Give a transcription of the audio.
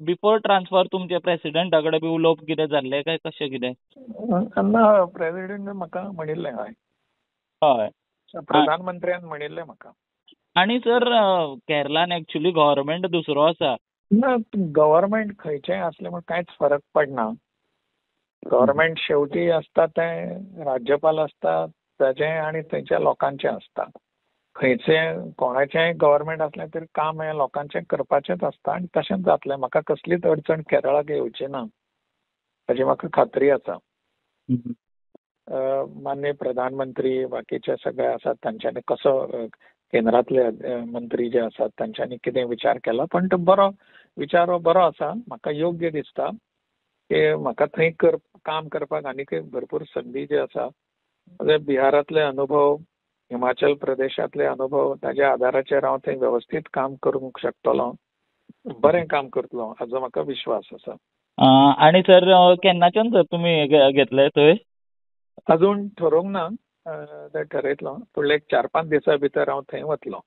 Before transfer तुमचे प्रेसिडेंटा कडेन बी उलोवप कितें जाल्लें काय कशें कितें? ना, प्रेसिडेंट म्हाका म्हणिल्लें. हय. हय. प्रधानमंत्र्यान म्हणिल्लें म्हाका. आनी सर केरलान एक्चुली गव्हर्मेंट दुसरो आसा. ना, गव्हर्मेंट खंयचेंय आसलें म्हूण कांयच फरक पडना. गव्हर्मेंट शेवटी आसता तें राज्यपाल आसता ताजें आनी थंयच्या लोकांचें आसता. खंयचें कोणाचेंय गव्हर्मेंट आसलें तरी काम हें लोकांचें करपाचेंच आसता आनी तशेंच जातलें. म्हाका कसलीच अडचण केरळाक येवची ना हाजी म्हाका खात्री आसा. माननीय प्रधानमंत्री बाकीचे सगळे आसात तांच्यांनी कसो केंद्रांतले मंत्री जे आसात तांच्यांनी कितें विचार केला, पण तो बरो विचार हो बरो आसा. म्हाका योग्य दिसता की म्हाका थंय काम करपाक आनीकय भरपूर संदी जी आसा. बिहारांतले अनुभव, हिमाचल प्रदेशांतले अनुभव ताज्या आदाराचेर हांव थंय वेवस्थीत काम करूंक शकतलो, बरें काम करतलो हाजो म्हाका विश्वास आसा. आनी सर केन्नाच्यान सर तुमी घेतले थंय? अजून ठरोवंक ना, तें ठरयतलो. फुडले 4-5 दिसां भितर हांव थंय वतलो.